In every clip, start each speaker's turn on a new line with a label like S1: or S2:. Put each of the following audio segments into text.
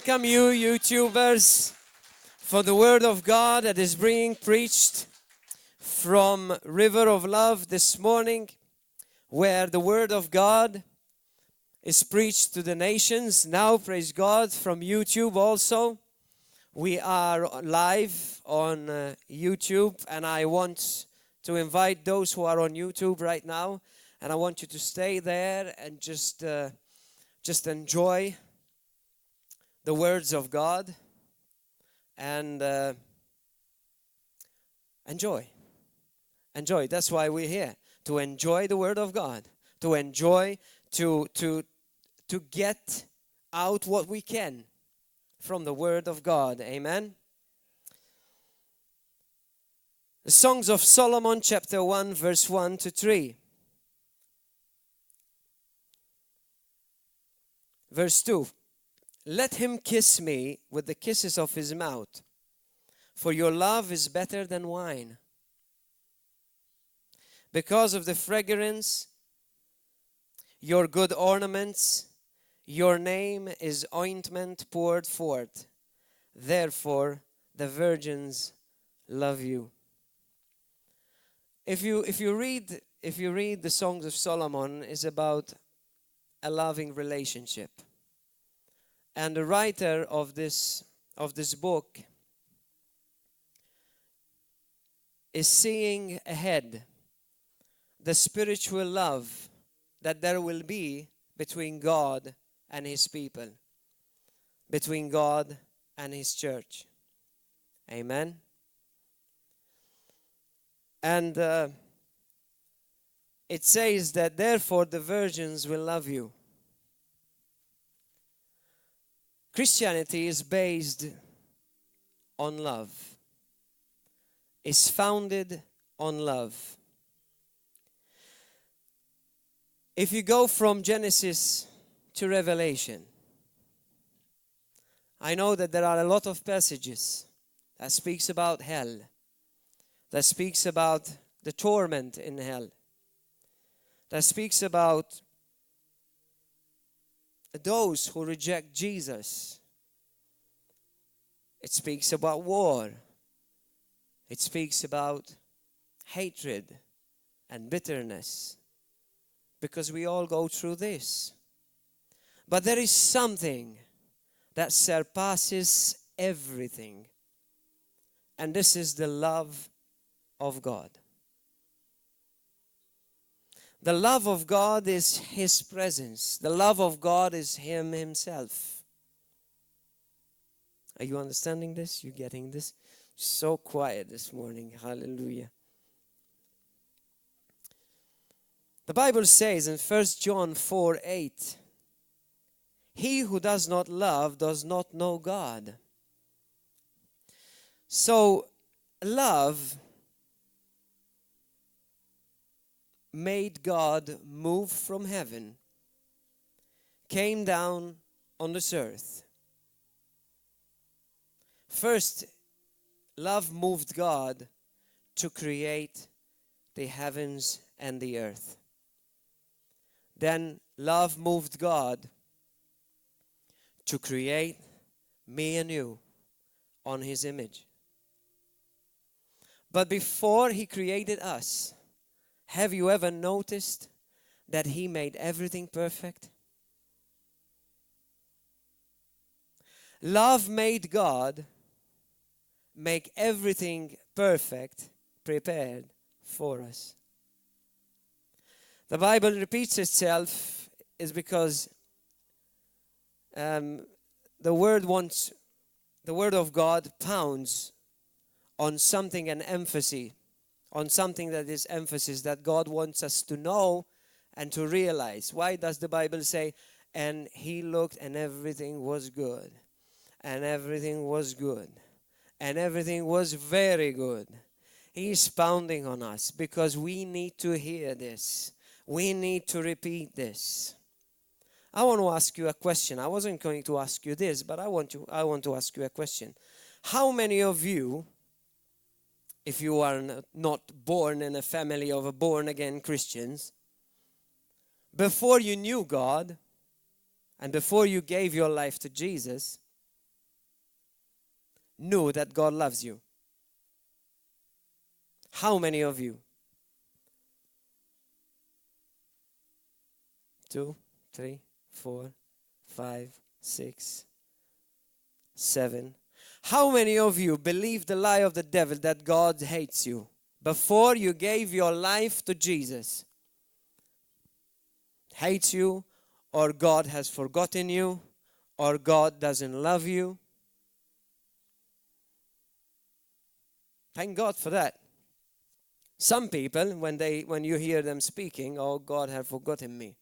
S1: welcome you, YouTubers, for the Word of God that is being preached from River of Love this morning, where the Word of God is preached to the nations. Now, praise God, from YouTube also. We are live on YouTube, and I want to invite those who are on YouTube right now, and I want you to stay there and just enjoy the words of God and enjoy. That's why we're here, to enjoy the Word of God, to enjoy, to get out what we can from the Word of God. Amen. The Songs of Solomon, chapter 1, verse 1 to 3. Verse 2. Let him kiss me with the kisses of his mouth, for your love is better than wine. Because of the fragrance, your good ornaments, your name is ointment poured forth. Therefore, the virgins love you. If you read the Songs of Solomon, it's about a loving relationship. And the writer of this book is seeing ahead the spiritual love that there will be between God and his people, between God and his church. Amen. And it says that therefore the virgins will love you. Christianity is based on love. It's founded on love. If you go from Genesis to Revelation, I know that there are a lot of passages that speaks about hell, that speaks about the torment in hell, that speaks about those who reject Jesus. It speaks about war. It speaks about hatred and bitterness, because we all go through this. But there is something that surpasses everything, and this is the love of God. The love of God is his presence. The love of God is him himself. Are you understanding this? You getting this? So quiet this morning. Hallelujah. The Bible says in 1 John 4:8, he who does not love does not know God. So love made God move from heaven, came down on this earth. First, love moved God to create the heavens and the earth. Then love moved God to create me and you on his image. But before he created us, have you ever noticed that he made everything perfect? Love made God make everything perfect, prepared for us. The Bible repeats itself is because the word of God pounds on something, an emphasis, on something that is emphasis that God wants us to know and to realize. Why does the Bible say, and he looked and everything was good, and everything was good, and everything was very good? He's pounding on us because we need to hear this. We need to repeat this. I want to ask you a question. I wasn't going to ask you this, but I want to ask you a question. How many of you, if you are not born in a family of born-again Christians, before you knew God and before you gave your life to Jesus, knew that God loves you? How many of you? 2, 3, 4, 5, 6, 7. How many of you believe the lie of the devil that God hates you before you gave your life to Jesus? Hates you, or God has forgotten you, or God doesn't love you? Thank God for that. Some people, when you hear them speaking, oh, God has forgotten me.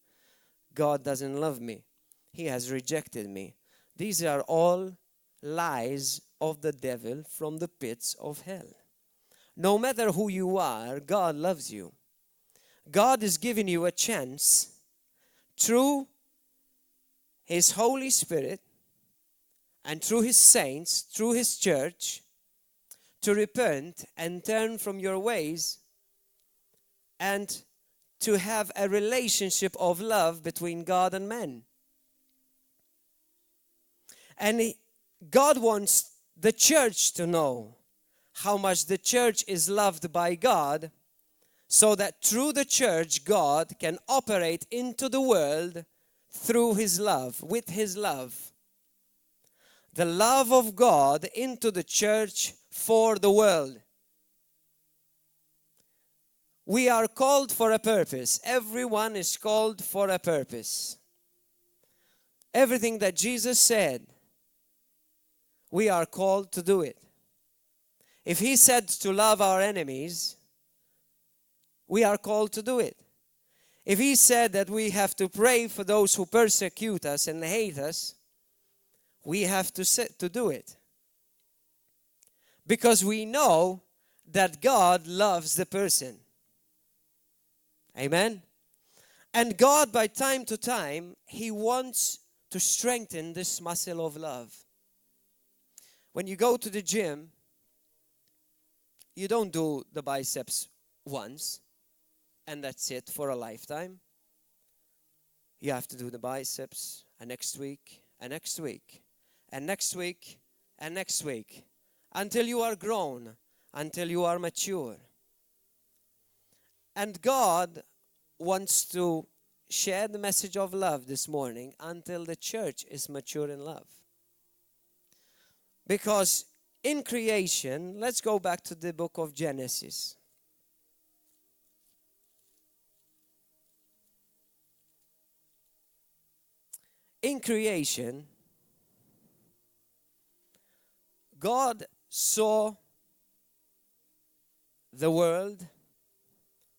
S1: God doesn't love me. He has rejected me. These are all lies of the devil from the pits of hell. No matter who you are, God loves you. God is giving you a chance through His Holy Spirit and through His saints, through His church, to repent and turn from your ways and to have a relationship of love between God and man. And God wants the church to know how much the church is loved by God, so that through the church, God can operate into the world through His love, with His love. The love of God into the church for the world. We are called for a purpose. Everyone is called for a purpose. Everything that Jesus said, we are called to do it. If He said to love our enemies, we are called to do it. If He said that we have to pray for those who persecute us and hate us, we have to do it. Because we know that God loves the person. Amen? And God, by time to time, He wants to strengthen this muscle of love. When you go to the gym, you don't do the biceps once and that's it for a lifetime. You have to do the biceps, and next week, and next week, and next week, and next week, until you are grown, until you are mature. And God wants to share the message of love this morning until the church is mature in love. Because in creation, let's go back to the book of Genesis. In creation, God saw the world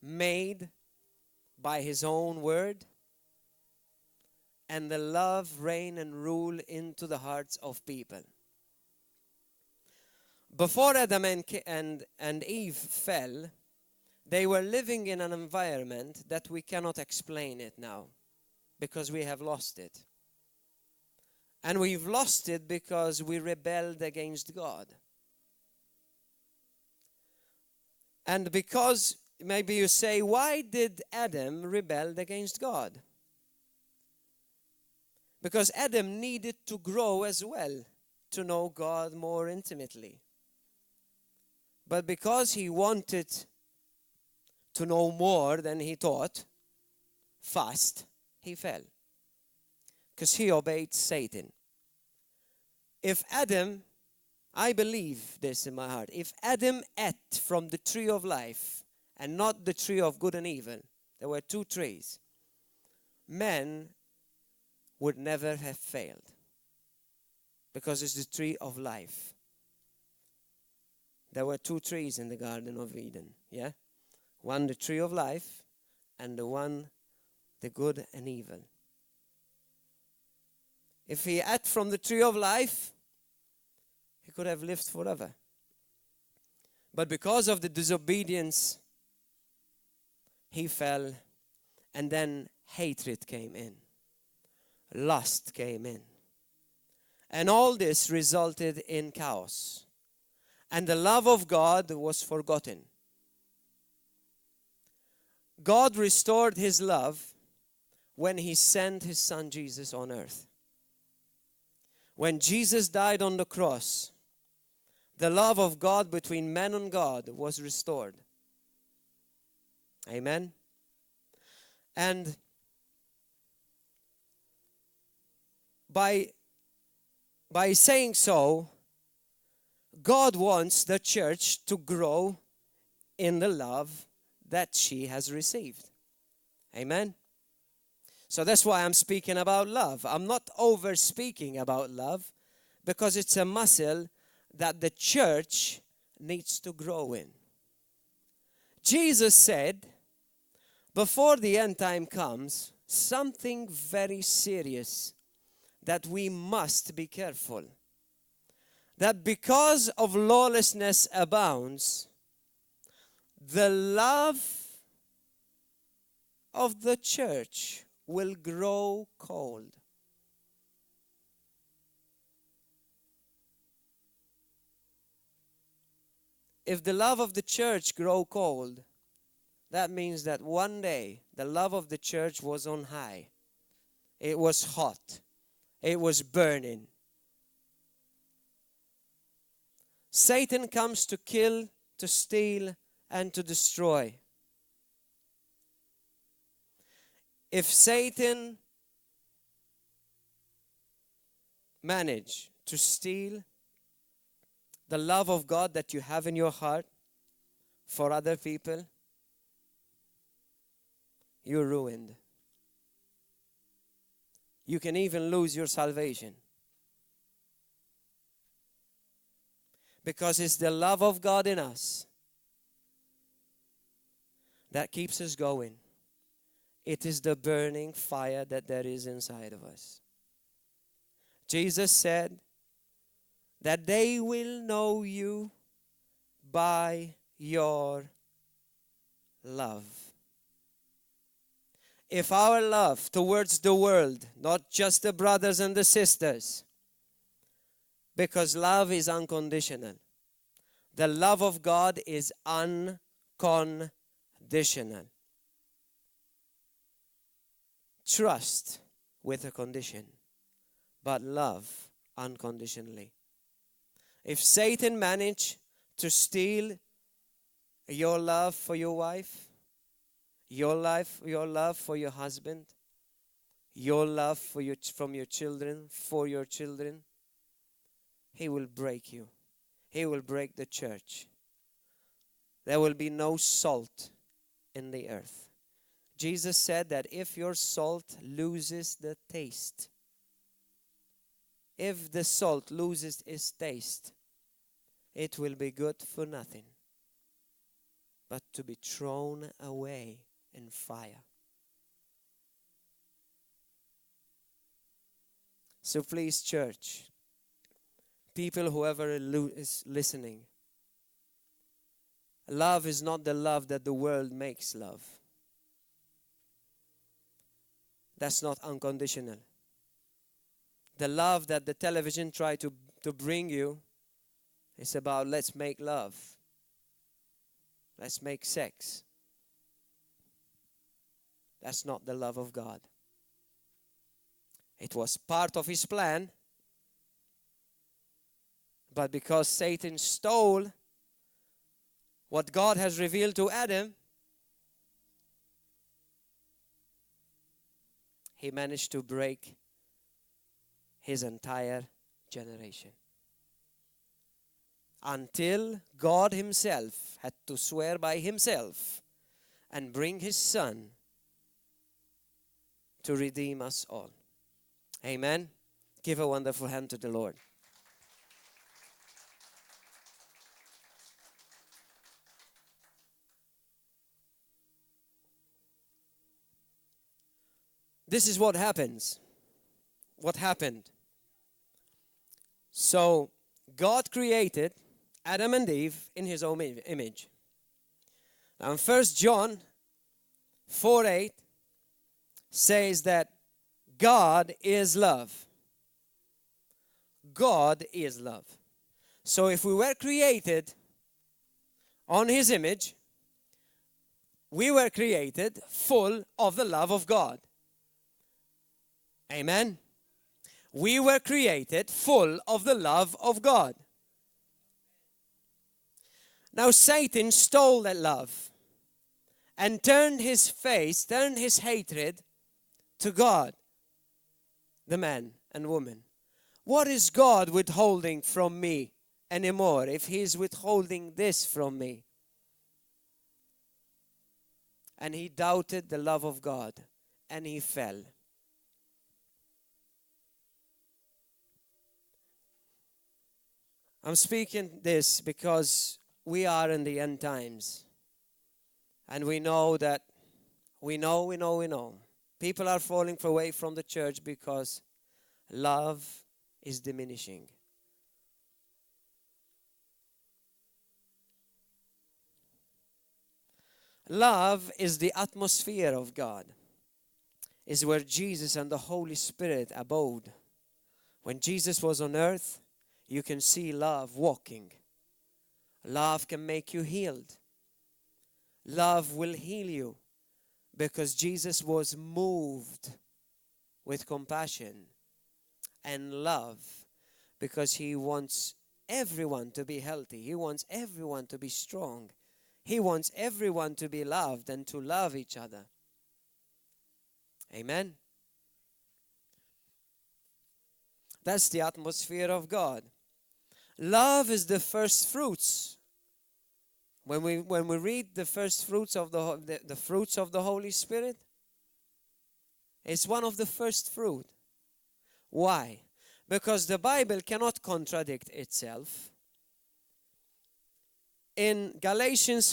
S1: made by His own word, and the love reign and rule into the hearts of people. Before Adam and Eve fell, they were living in an environment that we cannot explain it now, because we have lost it. And we've lost it because we rebelled against God. And because, maybe you say, why did Adam rebel against God? Because Adam needed to grow as well, to know God more intimately. But because he wanted to know more than he thought, fast, he fell. Because he obeyed Satan. If Adam, I believe this in my heart, if Adam ate from the tree of life and not the tree of good and evil, there were two trees, men would never have failed. Because it's the tree of life. There were two trees in the Garden of Eden, yeah? One, the tree of life, and the one, the good and evil. If he ate from the tree of life, he could have lived forever. But because of the disobedience, he fell, and then hatred came in. Lust came in. And all this resulted in chaos. And the love of God was forgotten. God restored His love when He sent His Son Jesus on earth. When Jesus died on the cross, the love of God between man and God was restored. Amen. And by saying so, God wants the church to grow in the love that she has received. Amen. So that's why I'm speaking about love. I'm not over speaking about love because it's a muscle that the church needs to grow in. Jesus said, before the end time comes, something very serious that we must be careful. That because of lawlessness abounds, the love of the church will grow cold. If the love of the church grow cold, that means that one day the love of the church was on high. It was hot. It was burning. Satan comes to kill, to steal, and to destroy. If Satan manage to steal the love of God that you have in your heart for other people, you're ruined. You can even lose your salvation. Because it's the love of God in us that keeps us going. It is the burning fire that there is inside of us. Jesus said that they will know you by your love. If our love towards the world, not just the brothers and the sisters, because love is unconditional. The love of God is unconditional. Trust with a condition, but love unconditionally. If Satan managed to steal your love for your wife, your love for your husband, your love from your children, for your children, he will break you. He will break the church. There will be no salt in the earth. Jesus said that if your salt loses the taste, if the salt loses its taste, it will be good for nothing but to be thrown away in fire. So please, church, people, whoever is listening, love is not the love that the world makes love. That's not unconditional. The love that the television try to bring you is about let's make love. Let's make sex. That's not the love of God. It was part of his plan, but because Satan stole what God has revealed to Adam, he managed to break his entire generation. Until God himself had to swear by himself and bring his son to redeem us all. Amen. Give a wonderful hand to the Lord. This is what happens. What happened? So, God created Adam and Eve in his own image. Now, in 1 John 4:8 says that God is love. God is love. So, if we were created on his image, we were created full of the love of God. Amen. We were created full of the love of God. Now Satan stole that love and turned his hatred to God, the man and woman. What is God withholding from me anymore if he's withholding this from me? And he doubted the love of God and he fell. I'm speaking this because we are in the end times. And we know that, we know. People are falling away from the church because love is diminishing. Love is the atmosphere of God. Is where Jesus and the Holy Spirit abode. When Jesus was on earth, you can see love walking. Love can make you healed. Love will heal you because Jesus was moved with compassion and love because he wants everyone to be healthy. He wants everyone to be strong. He wants everyone to be loved and to love each other. Amen. That's the atmosphere of God. Love is the first fruits. When we read the first fruits of the fruits of the Holy Spirit, it's one of the first fruit. Why? Because the Bible cannot contradict itself. In Galatians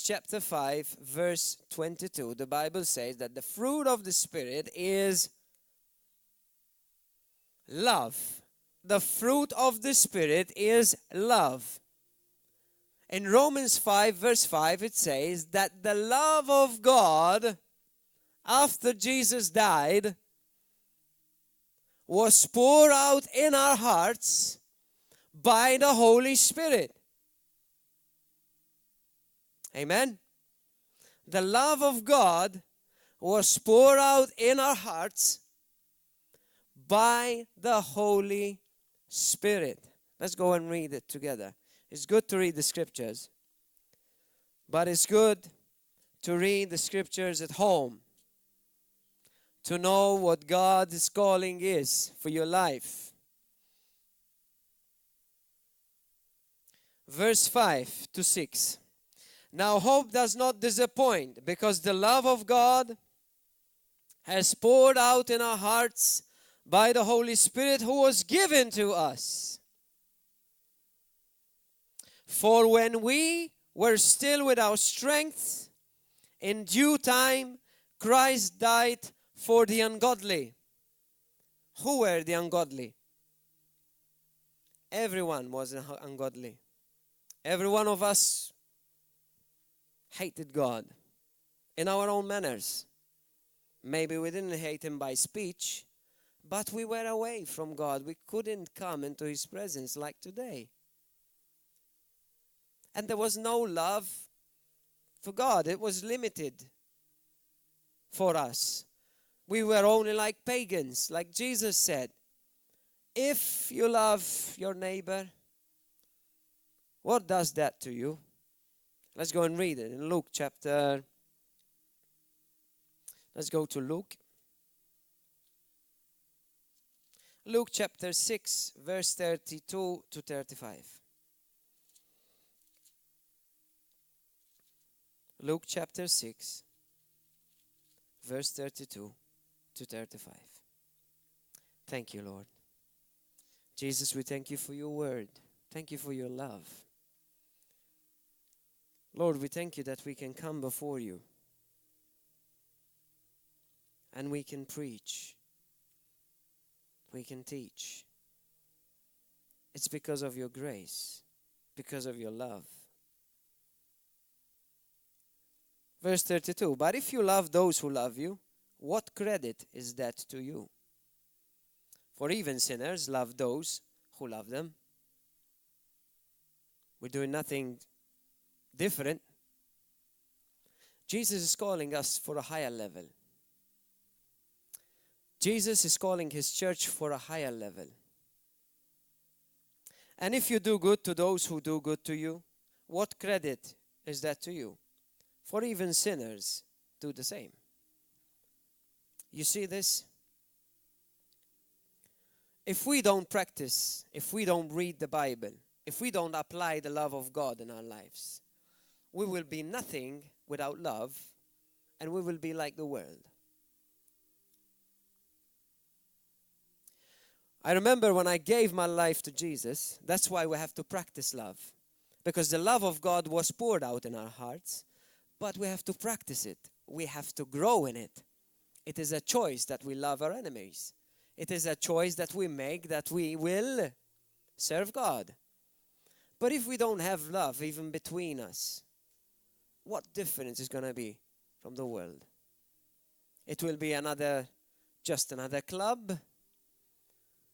S1: chapter 5, verse 22, the Bible says that the fruit of the Spirit is love. The fruit of the Spirit is love. In Romans 5, verse 5, it says that the love of God, after Jesus died, was poured out in our hearts by the Holy Spirit. Amen. The love of God was poured out in our hearts by the Holy Spirit. Let's go and read it together. It's good to read the scriptures, but it's good to read the scriptures at home, to know what God's calling is for your life. Verse 5 to 6. Now hope does not disappoint, because the love of God has poured out in our hearts by the Holy Spirit who was given to us. For when we were still without strength, in due time Christ died for the ungodly. Who were the ungodly? Everyone was ungodly. Every one of us hated God in our own manners. Maybe we didn't hate him by speech, but we were away from God. We couldn't come into his presence like today. And there was no love for God. It was limited for us. We were only like pagans, like Jesus said. If you love your neighbor, what does that to you? Let's go and read it in Luke chapter. Let's go to Luke. Luke chapter 6, verse 32 to 35. Luke chapter 6, verse 32 to 35. Thank you, Lord. Jesus, we thank you for your word. Thank you for your love. Lord, we thank you that we can come before you and we can preach. We can teach. It's because of your grace, because of your love. Verse 32, but if you love those who love you, what credit is that to you? For even sinners love those who love them. We're doing nothing different. Jesus is calling us for a higher level. Jesus is calling his church for a higher level. And if you do good to those who do good to you, what credit is that to you? For even sinners do the same. You see this? If we don't practice, if we don't read the Bible, if we don't apply the love of God in our lives, we will be nothing without love, and we will be like the world. I remember when I gave my life to Jesus, that's why we have to practice love. Because the love of God was poured out in our hearts, but we have to practice it. We have to grow in it. It is a choice that we love our enemies. It is a choice that we make that we will serve God. But if we don't have love even between us, what difference is going to be from the world? It will be just another club.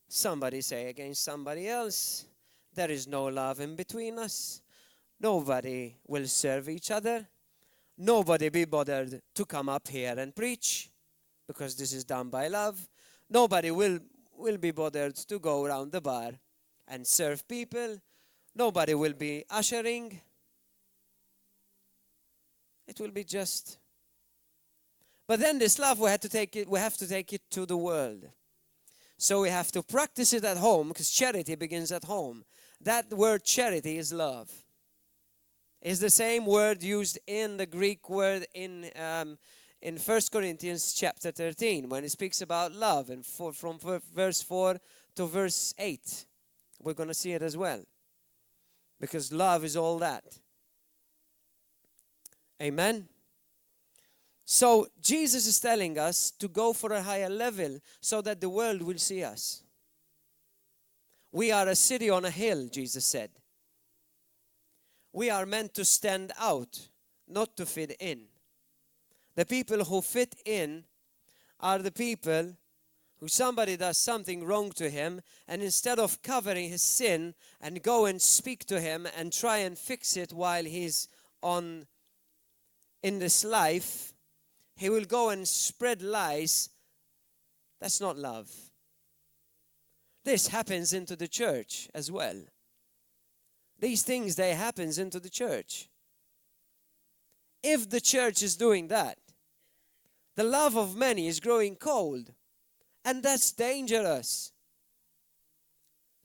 S1: Somebody say against somebody else. There is no love in between us. Nobody will serve each other. Nobody be bothered to come up here and preach, because this is done by love. Nobody will be bothered to go around the bar and serve people. Nobody will be ushering. It will be just. But then this love, we have to take it to the world. So we have to practice it at home, because charity begins at home. That word charity is love. It's the same word used in the Greek word in 1 Corinthians chapter 13, when it speaks about love, and from verse 4 to verse 8. We're going to see it as well, because love is all that. Amen? So Jesus is telling us to go for a higher level so that the world will see us. We are a city on a hill, Jesus said. We are meant to stand out, not to fit in. The people who fit in are the people who somebody does something wrong to him, and instead of covering his sin and go and speak to him and try and fix it while he's in this life, he will go and spread lies. That's not love. This happens into the church as well. These things, they happens into the church. If the church is doing that, the love of many is growing cold. And that's dangerous.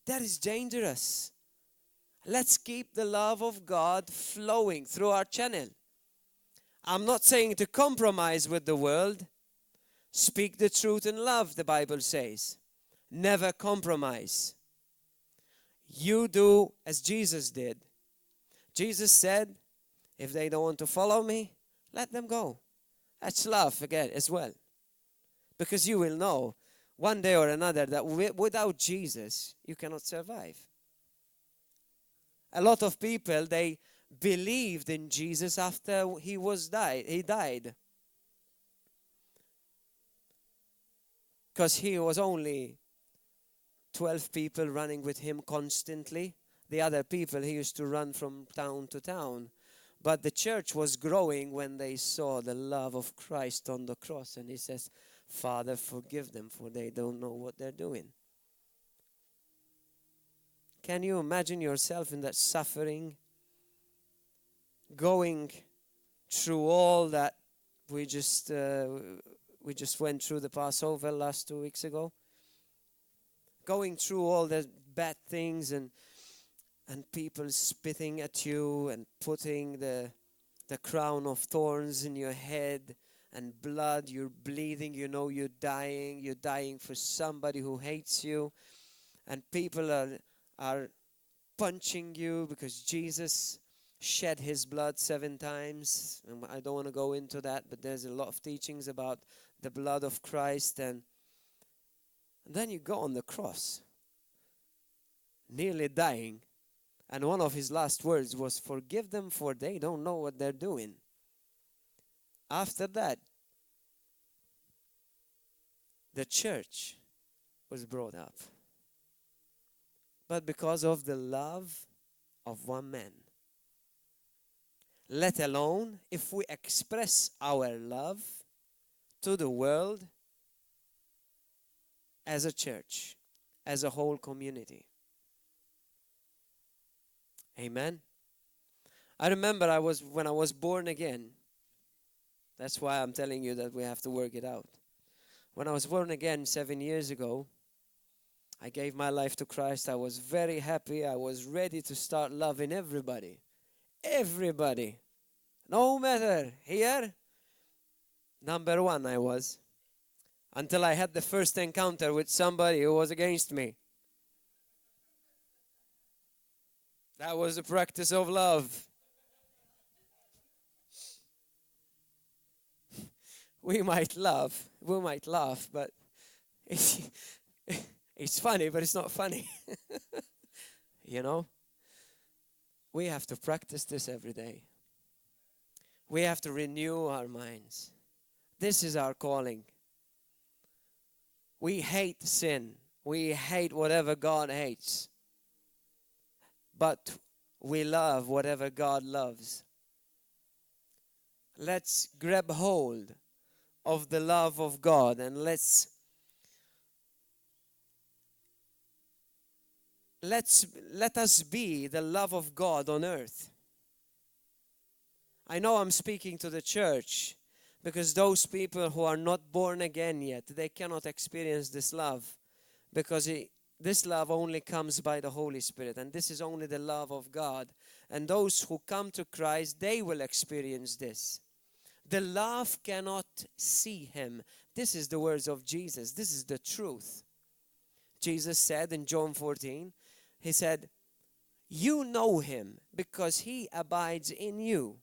S1: That is dangerous. Let's keep the love of God flowing through our channel. I'm not saying to compromise with the world. Speak the truth in love, the Bible says. Never compromise. You do as Jesus did. Jesus said, if they don't want to follow me, let them go. That's love again as well. Because you will know one day or another that without Jesus, you cannot survive. A lot of people, they believed in Jesus after he died. Because he was only 12 people running with him constantly. The other people, he used to run from town to town. But the church was growing when they saw the love of Christ on the cross. And he says, Father, forgive them, for they don't know what they're doing. Can you imagine yourself in that suffering? Going through all that we just went through the Passover last 2 weeks ago. Going through all the bad things and people spitting at you and putting the crown of thorns in your head and blood, you're bleeding, you know you're dying for somebody who hates you, and people are punching you because Jesus shed his blood 7 times. And I don't want to go into that, but there's a lot of teachings about the blood of Christ, and then you go on the cross, nearly dying. And one of his last words was, forgive them, for they don't know what they're doing. After that, the church was brought up. But because of the love of one man. Let alone if we express our love to the world as a church, as a whole community. Amen. I remember when I was born again. That's why I'm telling you that we have to work it out. When I was born again 7 years ago, I gave my life to Christ. I was very happy. I was ready to start loving everybody. Everybody. No matter. Here, number one I was. Until I had the first encounter with somebody who was against me. That was the practice of love. We might laugh, but it's funny, but it's not funny. You know? We have to practice this every day. We have to renew our minds. This is our calling. We hate sin. We hate whatever God hates. But we love whatever God loves. Let's grab hold of the love of God, and let us be the love of God on earth. I know I'm speaking to the church because those people who are not born again yet, they cannot experience this love because this love only comes by the Holy Spirit, and this is only the love of God. And those who come to Christ, they will experience this. The love cannot see him. This is the words of Jesus. This is the truth. Jesus said in John 14, he said, you know him because he abides in you.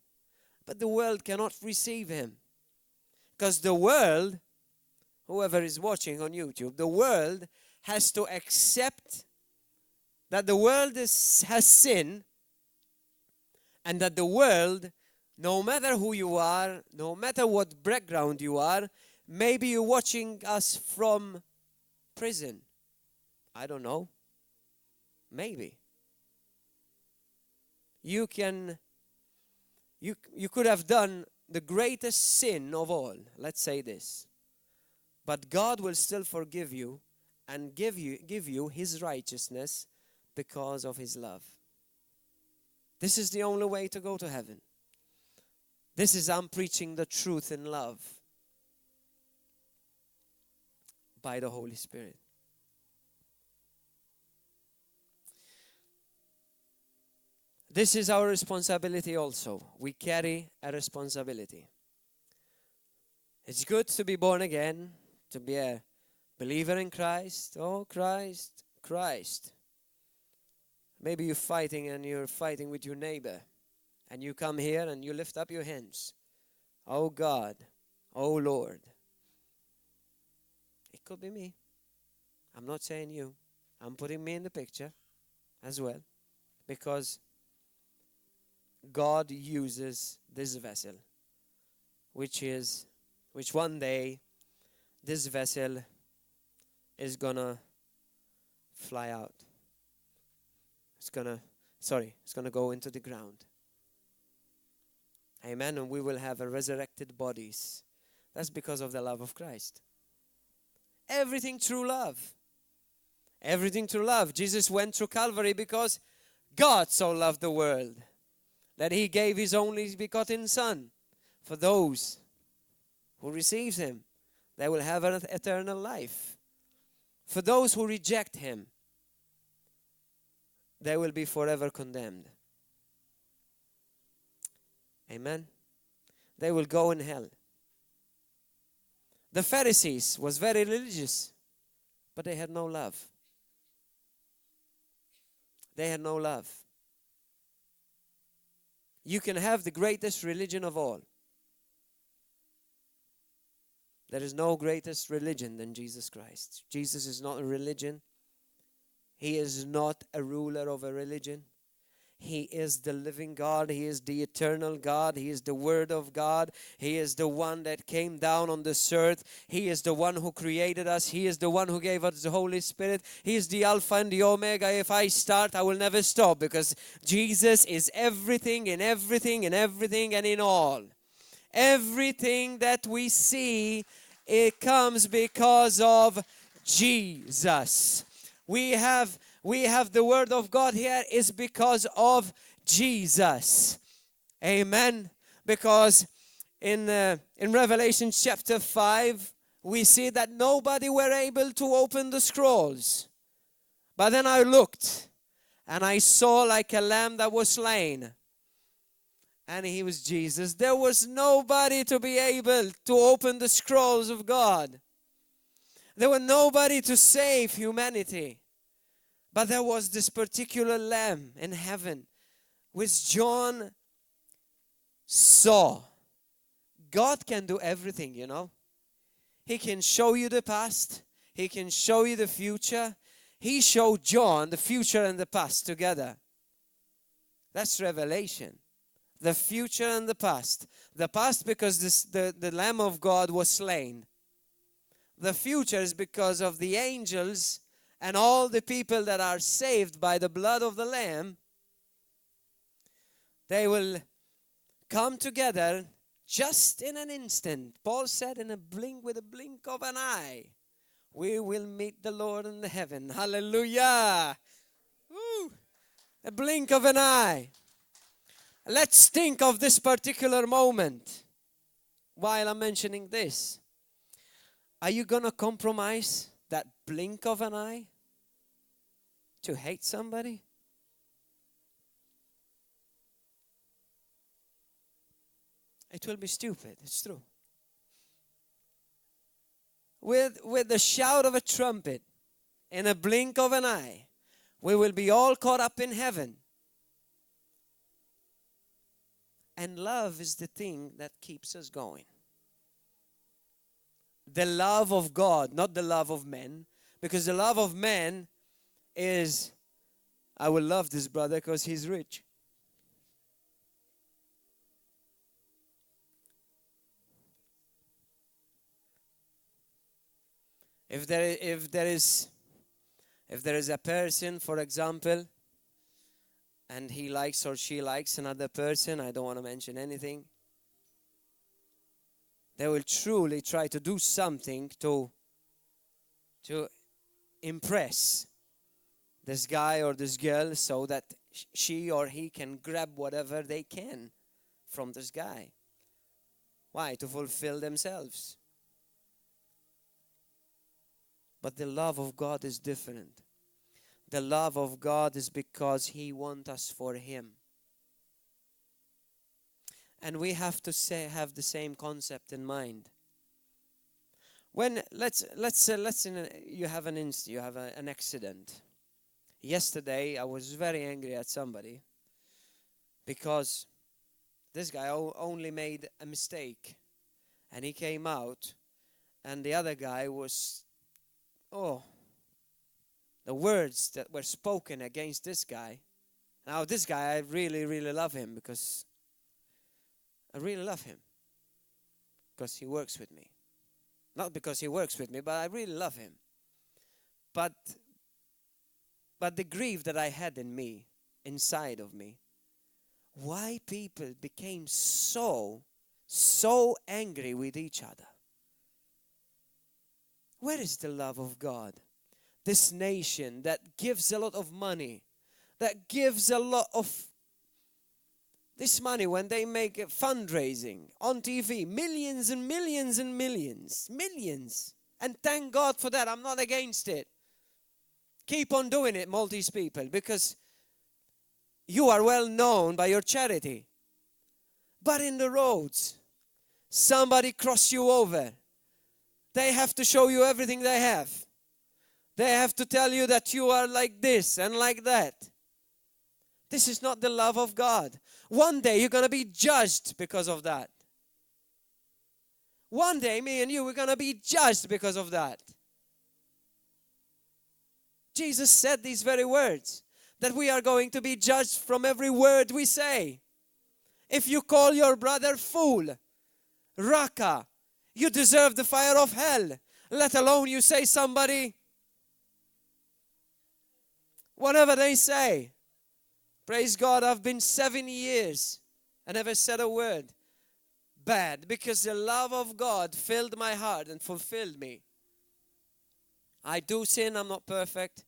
S1: But the world cannot receive him. Because the world, whoever is watching on YouTube, the world has to accept that the world has sin, and that the world, no matter who you are, no matter what background you are, maybe you're watching us from prison. I don't know. Maybe. You could have done the greatest sin of all. Let's say this. But God will still forgive you and give you his righteousness because of his love. This is the only way to go to heaven. I'm preaching the truth in love by the Holy Spirit. This is our responsibility also. We carry a responsibility. It's good to be born again, to be a believer in Christ. Oh, Christ, Christ. Maybe you're fighting with your neighbor. And you come here and you lift up your hands. Oh God, oh Lord. It could be me. I'm not saying you. I'm putting me in the picture as well. Because God uses this vessel. Which one day this vessel is gonna fly out. It's gonna go into the ground. Amen. And we will have a resurrected bodies. That's because of the love of Christ. Everything through love. Everything through love. Jesus went through Calvary because God so loved the world that he gave his only begotten Son. For those who receive him, they will have an eternal life. For those who reject him, they will be forever condemned. Amen. They will go in hell. The Pharisees was very religious, but they had no love. They had no love. You can have the greatest religion of all. There is no greatest religion than Jesus Christ. Jesus is not a religion. He is not a ruler of a religion. He is the living God. He is the eternal God. He is the Word of God. He is the one that came down on this earth. He is the one who created us. He is the one who gave us the Holy Spirit. He is the Alpha and the Omega. If I start, I will never stop, because Jesus is everything and everything and everything and in all. Everything that we see, it comes because of Jesus. We have we have the word of God here is because of Jesus. Amen. Because in Revelation chapter 5, we see that nobody were able to open the scrolls. But then I looked, and I saw like a lamb that was slain. And he was Jesus. There was nobody to be able to open the scrolls of God. There was nobody to save humanity. But there was this particular lamb in heaven, which John saw. God can do everything, you know. He can show you the past. He can show you the future. He showed John the future and the past together. That's revelation. The future and the past. The past because the Lamb of God was slain. The future is because of the angels and all the people that are saved by the blood of the Lamb. They will come together just in an instant. Paul said with a blink of an eye, we will meet the Lord in the heaven. Hallelujah. Woo. A blink of an eye. Let's think of this particular moment while I'm mentioning this. Are you going to compromise that blink of an eye to hate somebody? It will be stupid. It's true. With the shout of a trumpet, in a blink of an eye, we will be all caught up in heaven. And love is the thing that keeps us going. The love of God, not the love of men. Because the love of men is, I will love this brother because he's rich. If there is a person, for example, and he likes or she likes another person, I don't want to mention anything, they will truly try to do something to impress this guy or this girl so that she or he can grab whatever they can from this guy. Why? To fulfill themselves. But the love of God is different. The love of God is because He wants us for Him. And we have to have the same concept in mind. When you have an accident. Yesterday I was very angry at somebody because this guy only made a mistake, and he came out, and the other guy was, the words that were spoken against this guy. Now this guy, I really, really love him because I really love him because he works with me. Not because he works with me, but I really love him. But the grief that I had in me, inside of me, why people became so angry with each other. Where is the love of God? This nation that gives a lot of money, that gives a lot of this money when they make fundraising on TV, millions and millions and millions. And thank God for that. I'm not against it. Keep on doing it, Maltese people, because you are well known by your charity. But in the roads, somebody cross you over. They have to show you everything they have. They have to tell you that you are like this and like that. This is not the love of God. One day you're going to be judged because of that. One day me and you, we're going to be judged because of that. Jesus said these very words, that we are going to be judged from every word we say. If you call your brother fool, raka, you deserve the fire of hell, let alone you say somebody, whatever they say. Praise God, I've been 7 years and never said a word bad because the love of God filled my heart and fulfilled me. I do sin, I'm not perfect.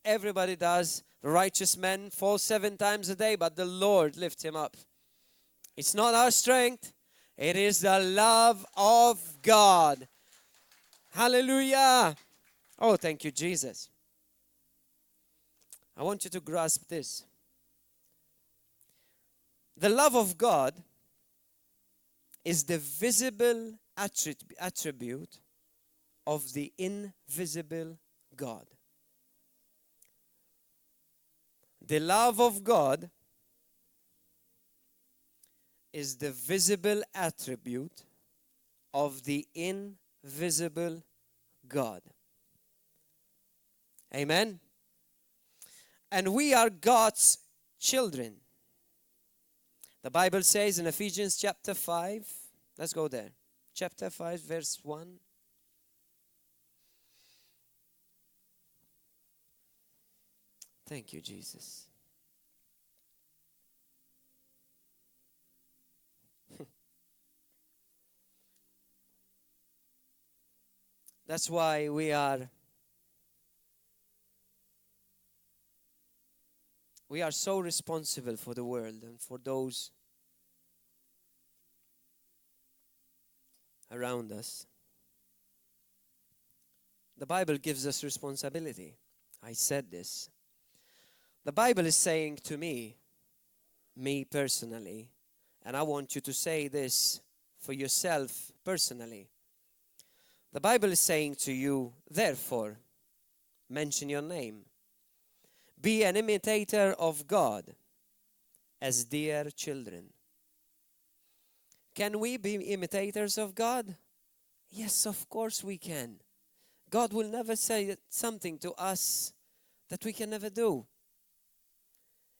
S1: Everybody does. The righteous man falls 7 times a day, but the Lord lifts him up. It's not our strength. It is the love of God. Hallelujah. Oh, thank you, Jesus. I want you to grasp this. The love of God is the visible attribute of the invisible God. The love of God is the visible attribute of the invisible God. Amen? And we are God's children. The Bible says in Ephesians chapter 5, let's go there. Chapter 5, verse 1. Thank you, Jesus. That's why we are so responsible for the world and for those around us. The Bible gives us responsibility. I said this. The Bible is saying to me personally, and I want you to say this for yourself personally. The Bible is saying to you, therefore, mention your name. Be an imitator of God as dear children. Can we be imitators of God? Yes, of course we can. God will never say something to us that we can never do.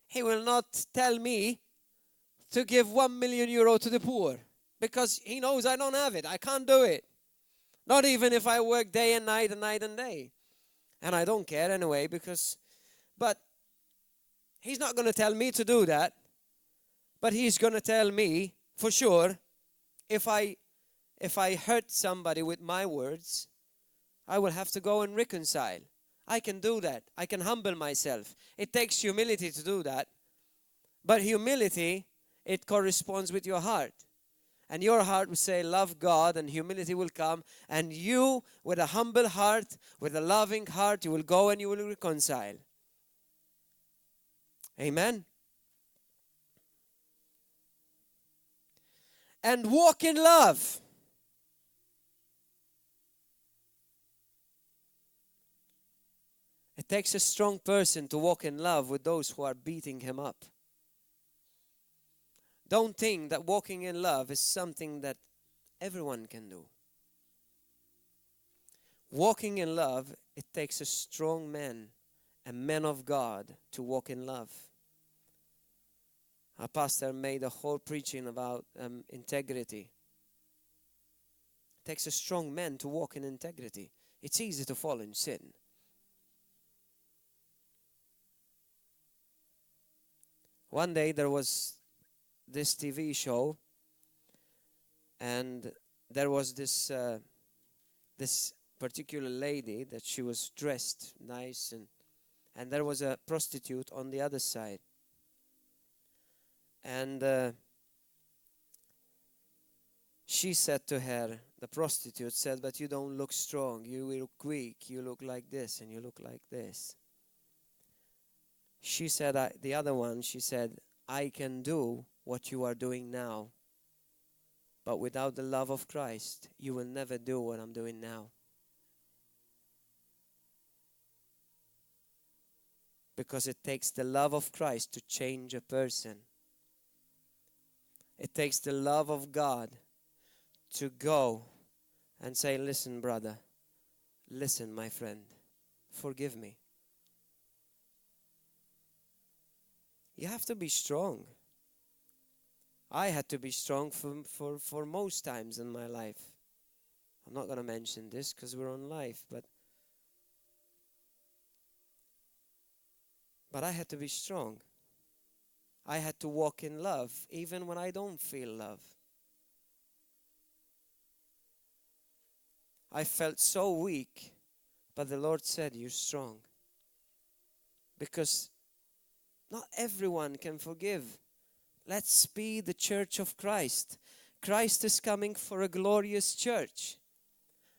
S1: He will not tell me to give €1 million to the poor because he knows I don't have it. I can't do it. Not even if I work day and night and night and day. And I don't care anyway but he's not going to tell me to do that. But he's going to tell me for sure if I hurt somebody with my words, I will have to go and reconcile. I can do that. I can humble myself. It takes humility to do that. But humility, it corresponds with your heart. And your heart will say, love God, and humility will come. And you, with a humble heart, with a loving heart, you will go and you will reconcile. Amen. And walk in love. It takes a strong person to walk in love with those who are beating him up. Don't think that walking in love is something that everyone can do. Walking in love, it takes a strong man, a man of God, to walk in love. Our pastor made a whole preaching about integrity. It takes a strong man to walk in integrity. It's easy to fall in sin. One day there was this TV show, and there was this particular lady that she was dressed nice, and there was a prostitute on the other side. And she said to her, the prostitute said, but you don't look strong, you look weak, you look like this and you look like this. She said, the other one, she said, I can do what you are doing now, but without the love of Christ, you will never do what I'm doing now. Because it takes the love of Christ to change a person. It takes the love of God to go and say, listen, brother, listen, my friend, forgive me. You have to be strong. I had to be strong for most times in my life. I'm not going to mention this because we're on live, but I had to be strong. I had to walk in love, even when I don't feel love. I felt so weak, but the Lord said, you're strong. because not everyone can forgive. Let's be the church of Christ. Christ is coming for a glorious church.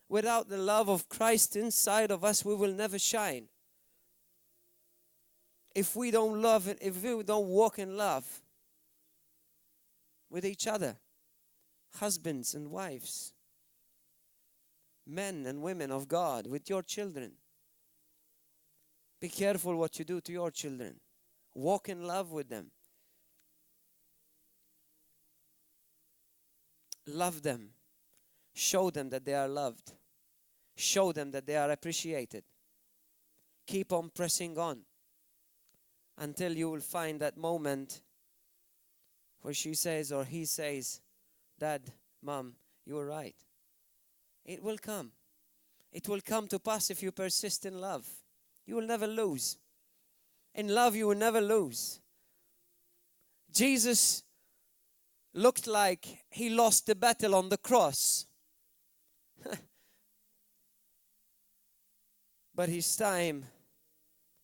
S1: Without the love of Christ inside of us, we will never shine. If we don't love it, if we don't walk in love with each other, husbands and wives, men and women of God, with your children, be careful what you do to your children. Walk in love with them. Love them. Show them that they are loved. Show them that they are appreciated. Keep on pressing on until you will find that moment where she says or he says, Dad, Mom, you were right. It will come. It will come to pass if you persist in love. You will never lose. In love, you will never lose. Jesus looked like he lost the battle on the cross. But his time,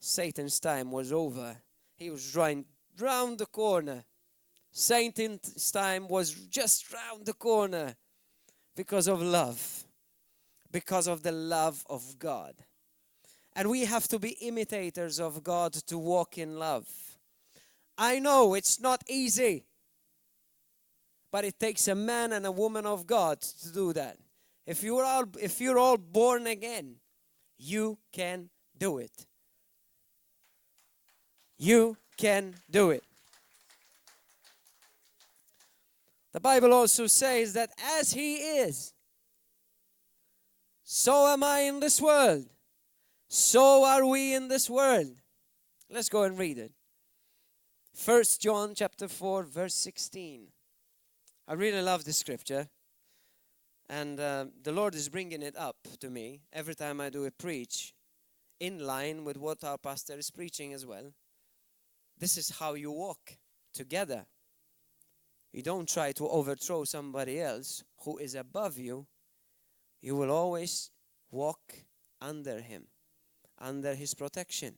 S1: Satan's time, was over. He was right round the corner. Satan's time was just round the corner because of love. Because of the love of God. And we have to be imitators of God to walk in love. I know it's not easy. But it takes a man and a woman of God to do that. If you're all born again, you can do it. You can do it. The Bible also says that as he is, so am I in this world. So are we in this world. Let's go and read it. 1 John chapter 4, verse 16. I really love this scripture. And the Lord is bringing it up to me every time I do a preach, in line with what our pastor is preaching as well. This is how you walk together. You don't try to overthrow somebody else who is above you. You will always walk under him, under his protection.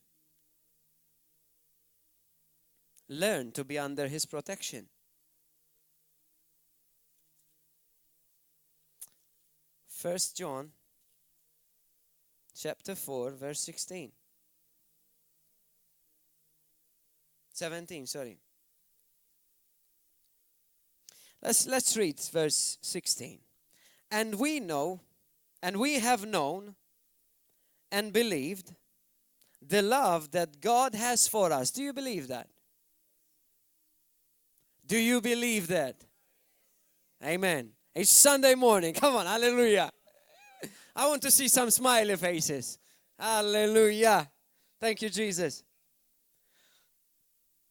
S1: Learn to be under his protection. 1 John chapter 4, verse 16. 17, sorry. Let's read verse 16. And we know, and we have known and believed the love that God has for us. Do you believe that? Do you believe that? Amen. It's Sunday morning. Come on, hallelujah. I want to see some smiley faces. Hallelujah. Thank you, Jesus.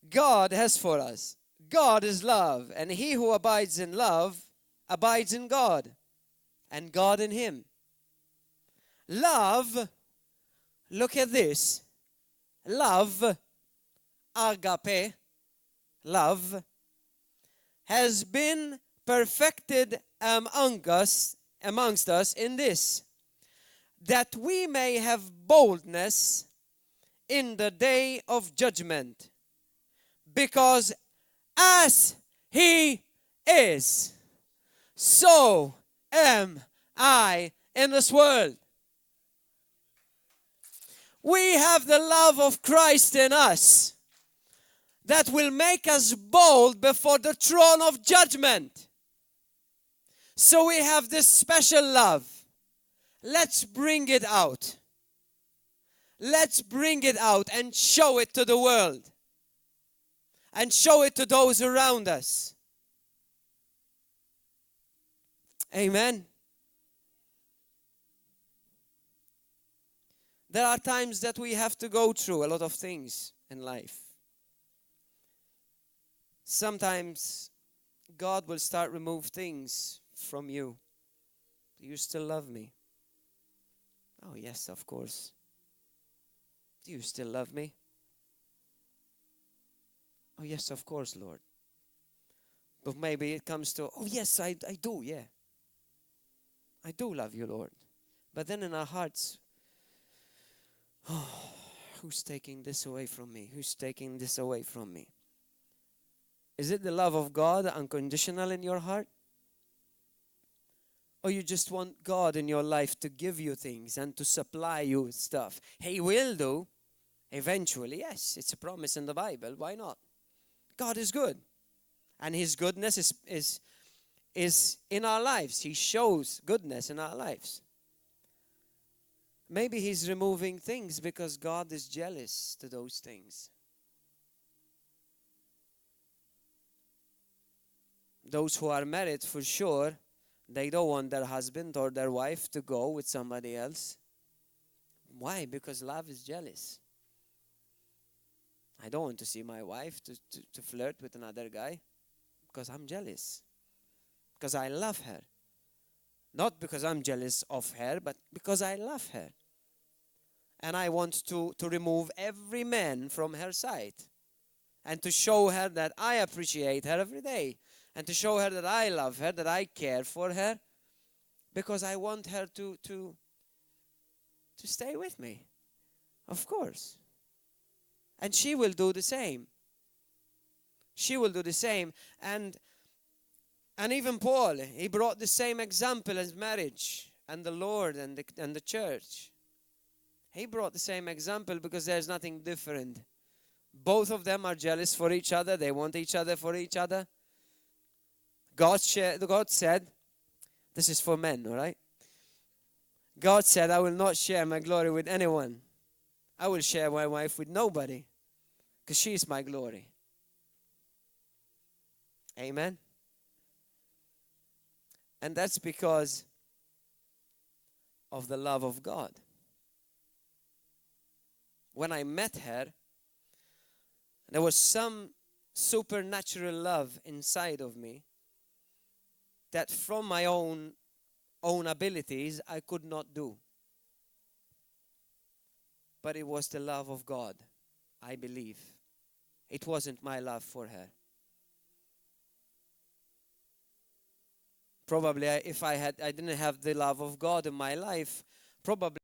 S1: God has for us. God is love, and he who abides in love abides in God, and God in him. Love, look at this. Love, agape, love, has been perfected amongst us in this, that we may have boldness in the day of judgment, because as he is, so am I in this world. We have the love of Christ in us that will make us bold before the throne of judgment. So we have this special love. Let's bring it out. Let's bring it out and show it to the world. And show it to those around us. Amen. There are times that we have to go through a lot of things in life. Sometimes God will start remove things from you. Do you still love me? Oh, yes, of course. Do you still love me? Oh, yes, of course, Lord. But maybe it comes to, oh, yes, I do, yeah. I do love you, Lord. But then in our hearts, oh, who's taking this away from me? Who's taking this away from me? Is it the love of God unconditional in your heart? Or you just want God in your life to give you things and to supply you with stuff? He will do eventually. Yes, it's a promise in the Bible. Why not? God is good. And his goodness is in our lives. He shows goodness in our lives. Maybe he's removing things because God is jealous to those things. Those who are married, for sure, they don't want their husband or their wife to go with somebody else. Why? Because love is jealous. I don't want to see my wife to flirt with another guy because I'm jealous. Because I love her. Not because I'm jealous of her, but because I love her. And I want to remove every man from her side. And to show her that I appreciate her every day. And to show her that I love her, that I care for her. Because I want her to stay with me. Of course. And she will do the same. She will do the same. And even Paul, he brought the same example as marriage and the Lord and the church. He brought the same example because there's nothing different. Both of them are jealous for each other. They want each other for each other. God said, this is for men, all right? God said, I will not share my glory with anyone. I will share my wife with nobody because she is my glory. Amen? And that's because of the love of God. When I met her, there was some supernatural love inside of me that from my own abilities I could not do. But it was the love of God, I believe. It wasn't my love for her. Probably if I didn't have the love of God in my life, probably